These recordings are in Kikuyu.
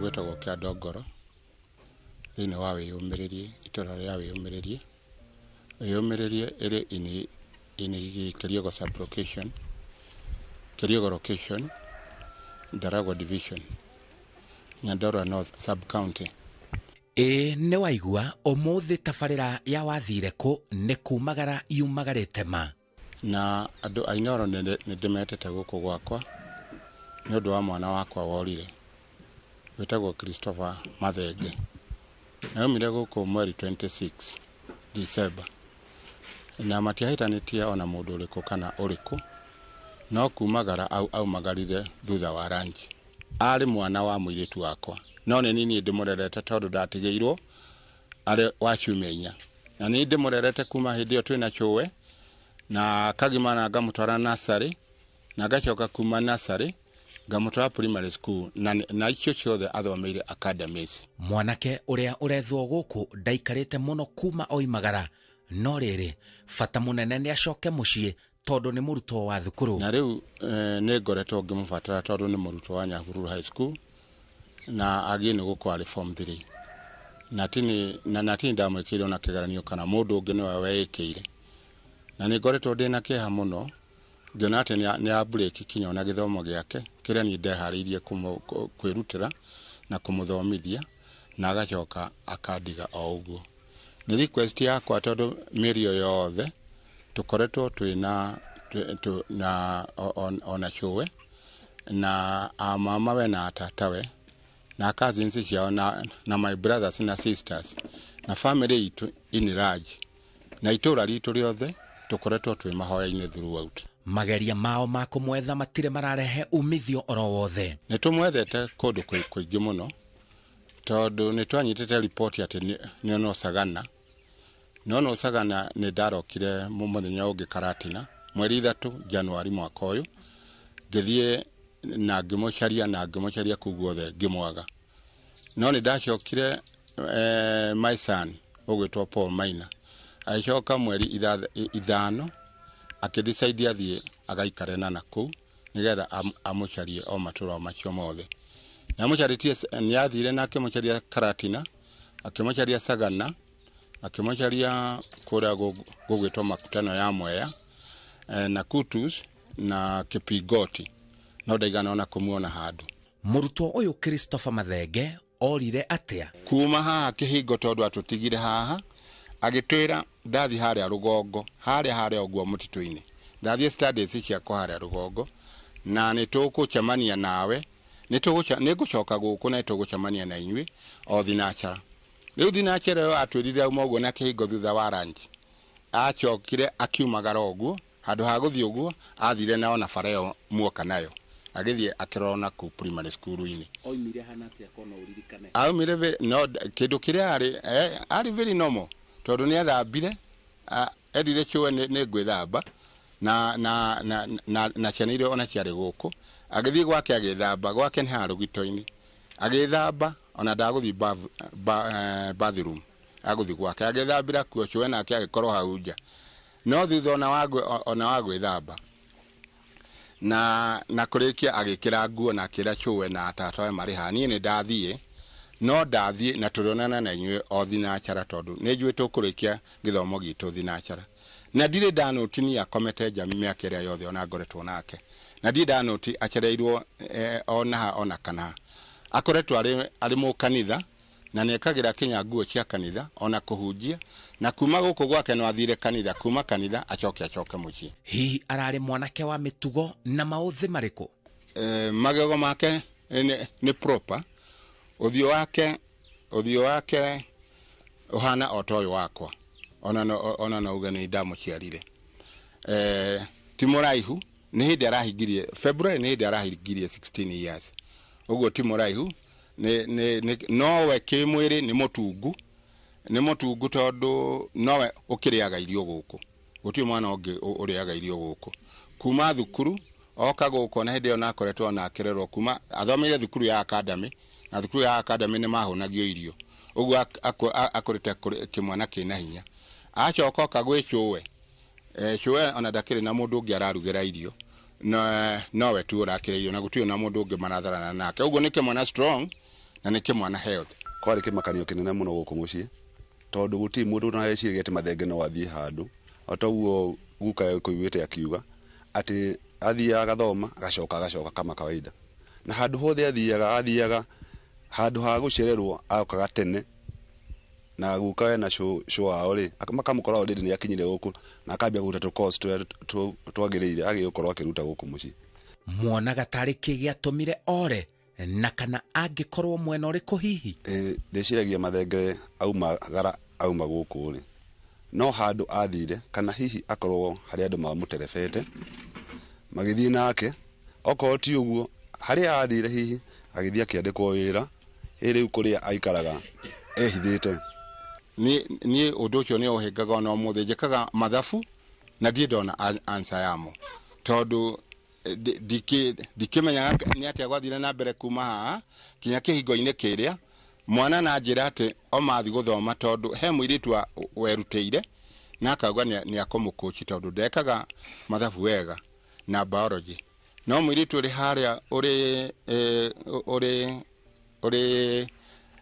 Gwĩtagwo Kĩandongoro thĩinĩ wa Wĩyũmĩrĩrie, itũra rĩa Wĩyũmĩrĩrie. Wĩyũmĩrĩrie ĩrĩ in Kĩriogo sub-location, Kĩriogo location, Ndaragwa division, Nyandarua North sub-county. Ĩĩ nĩ waigua ũmũthĩ tabarĩra ya wathire kũ nĩ kumagara yumagarĩte ma. Na andũ a Inooro nĩ ndĩmetĩte gũkũ gwakwa nĩ ũndũ wa mwana wakwa worire wĩtagwo Christopher Mathenge. Na aumire gũkũ mweri 26 December na matiahĩtanĩtie ona mũndũ ũrĩkũ kana ũrĩkũ, no kumagara aumagarire thutha wa ranji. Arĩ mwana wa mũirĩtu wakwa, no nĩ niĩ ndĩmũrerete tondũ ndatigĩirwo arĩ wa ciumia 4. Na niĩ ndĩmũrerete kuma hĩndĩ ĩyo twĩna cũwe na kagima na ngamũtwara nursery na ngacoka kuma nursery ngamũtwara primary school na icio ciothe athomeire academies. Mwanake ũrĩa ũrethwo gũkũ ndaikarĩte mũno kuma oimagara, no rĩrĩ bata mũnene nĩ acoke mũciĩ tondũ nĩ mũrutwo wa thukuru. Na rĩu nĩ ngoretwo ngĩmũbatara tondũ nĩ mũrutwo wa Nyahururu High School na agiĩ nĩ gũkorwo arĩ form 3. Na tini ndamwĩkĩire ona kĩgeranio kana mũndũ ũngĩ nĩwe weĩkĩire. Na nĩ ngoretwo ndĩna kĩeha mũno ngĩona atĩ nĩ a break kinya ona gĩthomo gĩake kĩrĩa niĩ ndeharĩirie kwĩrutĩra na kũmũthomithia na agacoka akandiga o ũguo. Nĩ request yakwa tondũ mĩario yothe tũkoretwo twĩna na ona cũwe na amama we na tatawe na cousins ciao na my brothers na sisters na family itũ in large na itũra ritũ rĩothe tũkoretwo twĩ mahoya-inĩ throughout. Mageria mao ma kũmwetha matirĩ mararehe umithio oro wothe. Nĩ tũmwethete kũndũ kũingĩ mũno tondũ nĩ twanyitĩte riboti atĩ nĩ ono Sagana. No Sagana nĩ ndarokire mũthenya ũngĩ Karatina mweri 3 Januari mwaka ũyũ, ngĩthiĩ na ngĩmũcaria na ngĩmũcaria kũu guothe ngĩmwaga. No nĩ ndacokire my son ũgwĩtwo Paul Maina agĩcoka mweri 5 akĩdecide athiĩ agaikare na nakũu nĩgetha amũcarie o matũra macio mothe. Nĩamũcarĩtie, nĩathire na akĩmũcaria Karatina, akĩmũcaria Sagana, akĩmũcaria kũrĩa gũgwĩtwo Makutano ya Mwea, na Kutus na Kipigoti, no ndaigana ona kũmuona handũ. Mũrutwo ũyũ Christopher Mathenge orire atĩa? Kuma haha kĩhingo tondũ atũtigire haha agĩtwĩra ndathi harĩa rũgongo, harĩa ũguo mũtitũ-inĩ, ndathiĩ studies ciakwa harĩa rũgongo na nĩ tũgũcemania nawe, nĩ ngũcoka gũkũ na nĩ tũgũcemania na inyuĩ o thinacara. Rĩu thinacara ĩyo atwĩrire auma ũguo na kĩhingo thutha wa ranji, acokire akiumagara ũguo handũ ha gũthiĩ ũguo athire nao na bara ĩyo muoka nayo agĩthiĩ akĩrora na kũu primary school-inĩ. Oimire hana atĩa kono ũririkane? Aumire no kĩndũ kĩrĩa arĩ very normal tondũ nĩ athambire, ethire cũwe nĩ ngwĩthamba na ciana iria ona ciarĩ gũkũ, agĩthiĩ gwake agĩthamba, gwake nĩ haha rũgito-inĩ agĩthamba, ona ndagũthiĩ bathroom, agũthiĩ gwake agĩthambĩra kuo cũwe nake agĩkorwo hau nja. No thutha ona wa gwĩthamba na kũrĩkia agĩkĩra nguo na akĩra cũwe na tatawe marĩ haha, niĩ nĩ ndathiĩ, no ndathiĩ na tũrĩonana na inyuĩ o thinacara tondũ nĩ njũĩ tũkũrĩkia gĩthomo gitũ thinacara. Na ndirĩ ndanoti niĩ akomete nja mĩaka ĩrĩa yothe ona ngoretwo nake, na ndirĩ ndanoti acereirwo ona ha ona kana ha. Akoretwo arĩ mũkanitha na nĩekagĩra kinya nguo cia kanitha ona kũhunjia, na kuma gũkũ gwake no athire kanitha, kuma kanitha acoke mũciĩ. Hihi ararĩ mwanake wa mĩtugo na maũthĩ marĩkũ? Magego make nĩ proper, ũthiũ wake ũhana o ta ũyũ wakwa, ona no uge nĩ ndamũciarire. Ti mũraihu, nĩ hĩndĩ arahingirie February, nĩ hĩndĩ arahingirie 16 years, ũguo ti mũraihu. Nowe kĩmwĩrĩ nĩ mũtungu, nĩ mũtungu tondũ nowe ũkĩrĩaga irio gũkũ, gũtirĩ mwana ũngĩ ũrĩaga irio gũkũ. Kuma thukuru oka gũkũ na hĩndĩ ĩyo nakoretwo ona akĩrerwo kuma athomeire thukuru ya academy, na thukuru ya academy nĩ mahũnagio irio, ũguo akũrĩte kĩmwana kĩna hinya. Acoka oka gwĩ cũwe, cũwe ona ndakĩrĩ na mũndũ ũngĩ ararugĩra irio, nowe tu ũrakĩrĩa irio na gũtirĩ na mũndũ ũngĩ maratharana nake, ũguo nĩ kĩmwana strong Na nĩ kĩmwana health. Kwarĩ kĩmakanio kĩnene mũno gũkũ mũciĩ, tondũ gũtirĩ mũndũ ũreciria atĩ Mathenge no athiĩ handũ. O ta ũguo guka kũiguĩte akiuga atĩ athiaga agathoma agacoka agacoka kama kawaida, na handũ hothe athiaga athiaga handũ ha gũcererwo aokaga tene, na guka we na cũ wao rĩ makamũkora already nĩ akinyire gũkũ na akambia kũruta tũ course tũrĩa twagĩrĩire agĩgũkorwo akĩruta gũkũ mũciĩ. Muonaga tarĩ kĩ gĩatũmire ore na kana angĩkorwo mwena ũrĩkũ hihi? Ndĩciragia Mathenge auma gara auma gũkũ rĩ no handũ athire, kana hihi akorwo harĩ andũ mamũterebete magĩthiĩ nake, okorwo ti ũguo harĩa athire hihi agĩthiĩ akĩandĩkwo wĩra ĩ rĩu kũrĩa aikaraga ehithĩte. Niĩ ũndũ ũcio nĩ ũhĩngaga ona ũmũthĩ, njĩkaga mathabu na ndirĩ ndona answer yamo, tondũ ndikĩmenyaga nĩ atĩa gwathire na mbere kuma haha kinya kĩhingo-inĩ kĩrĩa mwana na njĩra atĩ o mathi gũthoma, tondũ he mũirĩtu werutĩire na akauga nĩ akũmũkũci tondũ ndekaga mathabu wega na biology, no mũirĩtu ũrĩ harĩa ũrĩ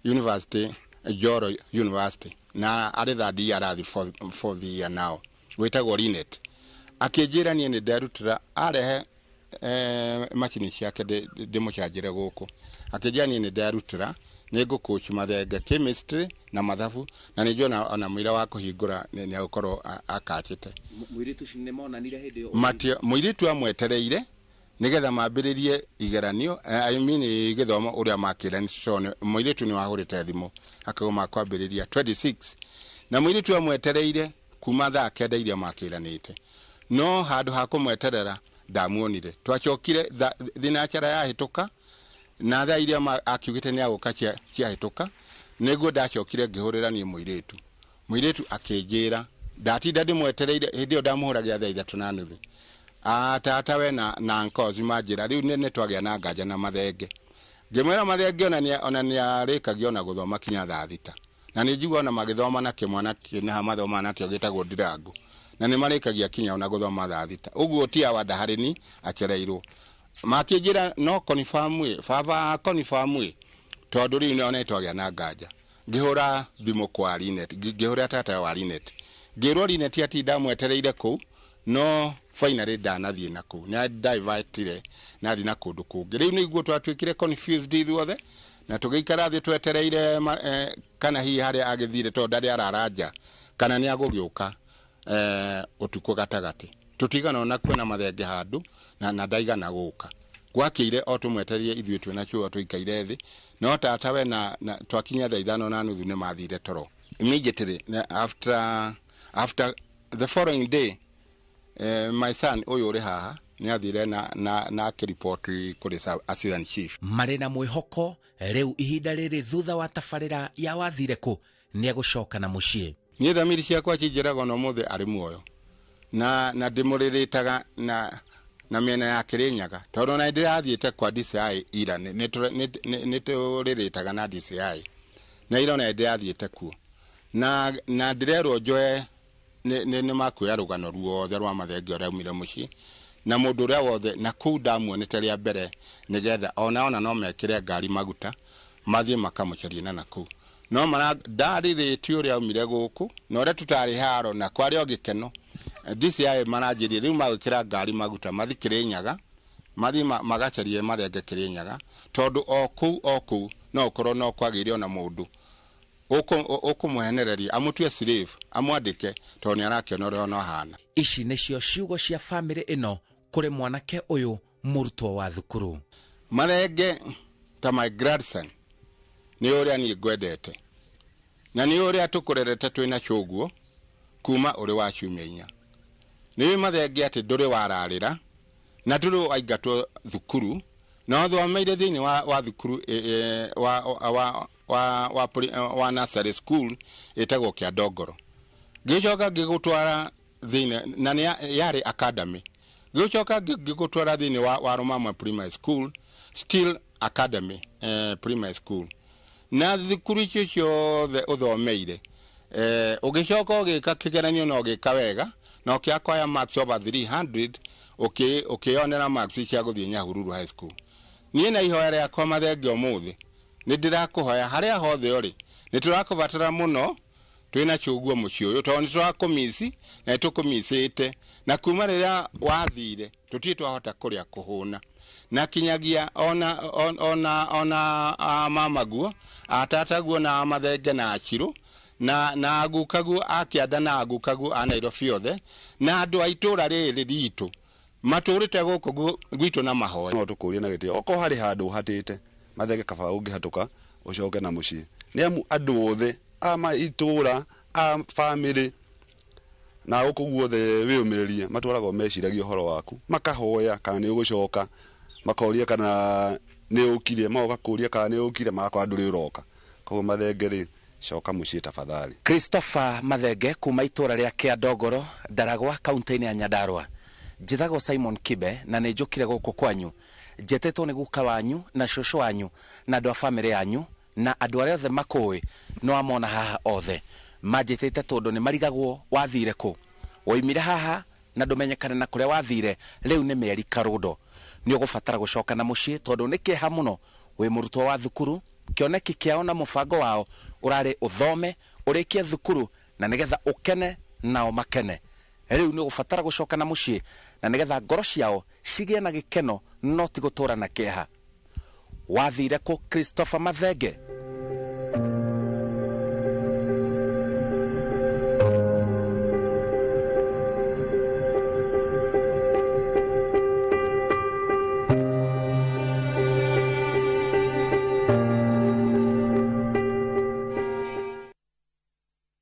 university, Njoro University, na arĩ third year, arathi fourth year now, wĩtagwo Linet, akĩnjĩra niĩ nĩ nderutĩra arehe macini ciake ndĩmũcanjĩre gũkũ, akĩnjĩra niĩ nĩ nderutĩra nĩ ngũkũci Mathenge chemistry na mathabu, na nĩ njũĩ ona mũira wa kũhingũra nĩ agũkorwo akachĩte. Mũirĩtu ũcio nĩ monanire hĩndĩ ĩyo? Mũirĩtu amwetereire nĩgetha mambĩrĩrie igeranio, I mean gĩthomo ũrĩa makĩranĩtwo. Mũirĩtu nĩ wahũrĩte thimũ akauga makwambĩrĩria 26, na mũirĩtu amwetereire kuma thaa 9 iria makĩranĩte, no handũ ha kũmweterera ndamuonire. Twacokire thinacara yahĩtũka na thaa iria akiugĩte nĩ agũka ciahĩtũka, nĩguo ndacokire ngĩhũrĩra niĩ mũirĩtu. Mũirĩtu akĩnjĩra ndatinda ndĩmwetereire, hĩndĩ ĩyo ndamũhũragĩra thaa 3:30. Tata we na nkozi manjĩra rĩu nĩ twagĩa na nganja na Mathenge. Ngĩmwĩra Mathenge ona nĩarĩkagia ona gũthoma kinya thaa 6, na nĩ njigua ona magĩthoma na kĩmwana kĩnaha mathoma nakĩo gĩtagwo Ndirangu, na nĩ marĩkagia kinya ona gũthoma thaa 6, ũguo ti awanda harĩ ni acereirwo. Makĩnjĩra no confirm ĩ baba, confirm ĩ, tondũ rĩu nĩ ona twagĩa na nganja. Ngĩhũra thimũ kwa Linet, ngĩhũrĩra tata wa Linet, ngĩrwo Linet ati ndamwetereire kũu, no finally ndanathiĩ na kũu, nĩ divertire nathiĩ na kũndũ kũngĩ. Rĩu nĩguo twatuĩkire confused ithuothe na tũgĩikara thĩ twetereire kana hihi harĩa agĩthire, tondũ ndarĩ arara nja, kana nĩ agũgĩũka ũtukũ gatagatĩ. Tũtigana ona kuona Mathenge handũ na ndaigana gũka. Gwakĩire o tũmwetereire ithuĩ twĩna cuo tũikaire thĩ, no tata we na twakinya thaa 5:30 nĩ mathire toro. Immediately after the following day, my son ũyũ ũrĩ haha nĩ athire na akĩripoti kũrĩ assistant chief. Marĩ na mwĩhoko rĩu ihinda rĩrĩ thutha wa tabarĩra ya wathire kũ nĩ egũcoka na mũciĩ. Niĩ thamiri ciakwa cinjĩraga ona ũmũthĩ arĩ muoyo, na ndĩmũrĩrĩtaga na mĩena ya Kĩrĩnyaga, tondũ ona ndĩrathiĩte kwa DCI ira nĩ tũrĩrĩtaga na DCI na ira ona ndĩrathiĩte kuo na ndĩrerwo njoe nĩ makuoya rũgano ruothe rwa Mathenge ũrĩa aumire mũciĩ na mũndũ ũrĩa wothe na kũu ndamuonete rĩa mbere, nĩgetha ona no mekĩre ngari maguta mathiĩ makamũcarie na kũu. No ndarĩrĩtie ũrĩa aumire gũkũ na ũrĩa tũtarĩ haro na kwarĩ o gĩkeno. DCI maranjĩrire rĩu magwĩkĩra ngari maguta mathiĩ Kĩrĩnyaga, mathiĩ magacarie Mathenge Kĩrĩnyaga, tondũ o kũu no ũkorwo no kwagĩire ona mũndũ ũkũmũhenereria amũtue slave amwandĩke, tondũ nĩ arakĩona ũrĩa ona ahana. Ici nĩcio ciugo cia bamĩrĩ ĩno kũrĩ mwanake ũyũ mũrutwo wa thukuru. Mathenge ta my grandson nĩ ũrĩa niĩ ngwendete na nĩ ũrĩa tũkũrerete twĩna cũguo kuma ũrĩ wa ciumia 4. Nĩ Mathenge atĩ ndũrĩ wararĩra na ndũrĩ waingatwo thukuru, na wathomeire thĩinĩ wa thukuru wa nursery school ĩtagwo Kĩandongoro. Ngĩcoka ngĩgũtwara thĩinĩ na nĩ yarĩ academy, ngĩcoka ngĩgũtwara thĩinĩ wa Rũmamwe Primary School, still academy primary school, na thukuru icio ciothe ũthomeire. Ũgĩcoka ũgĩka kĩgeranio na ũgĩka wega na ũkĩacquire marks over 300, ũkĩonera marks cia gũthiĩ Nyahururu High School. Niĩ na ihoya rĩakwa Mathenge ũmũthĩ Nĩ ndĩrakũhoya harĩa hothe ũrĩ, nĩ tũrakũbatara mũno twĩna chũguo mũciĩ ũyũ, tondũ nĩ tũrakũmici na nĩ tũkũmicĩte, na kuma rĩrĩa wathire tũtirĩ twahota kũrĩa kũhũna, na kinyagia ona ona ona mamaguo atataguo na Mathenge na Achirũ na agukaguo a Kĩanda na agukaguo a Nairobi othe na andũ a itũũra rĩrĩ ritũ matũrĩte gũkũ gwitũ na mahoya. No tũkũrie na gĩtĩo, okorwo harĩ handũ ũhatĩte Mathenge, kaba ũngĩhatũka ũcoke na mũciĩ, nĩ amu andũ othe a itũũra a bamĩrĩ na gũkũ guothe wĩyũmĩrĩrie matwaragwo meciragia ũhoro waku, makahoya kana nĩ ũgũcoka, makoria kana nĩ ũkire, magoka kũria kana nĩ ũkire, magakorwo ndũrĩ ũroka. Koguo Mathenge rĩ, coka mũciĩ tafadhali. Christopher Mathenge kuma itũra rĩa Kĩandongoro, Ndaragwa, kaunti-inĩ ya Nyandarua. Njĩtagwo Simon Kibe na nĩ njũkire gũkũ kwanyu njetĩtwo nĩ guka wanyu na cũcũ wanyu na andũ a bamĩrĩ yanyu na andũ arĩa othe makũĩ no amona haha othe manjĩtĩte tondũ nĩ marigagwo wathire kũ, woimire haha na ndũmenyekane na kũrĩa wathire. Rĩu nĩ mĩeri karũndo, nĩ ũgũbatara gũcoka na mũciĩ tondũ nĩ kĩeha mũno. Wĩ mũrutwo wa thukuru, kĩoneki kĩao na mũbango wao ũrarĩ ũthome ũrĩkie thukuru na nĩgetha ũkene nao makene. Rĩu nĩ ũgũbatara gũcoka na mũciĩ na nĩgetha ngoro ciao cigĩe na gĩkeno no ti gũtũra na kĩeha. Wathire kũ, Christopher Mathenge?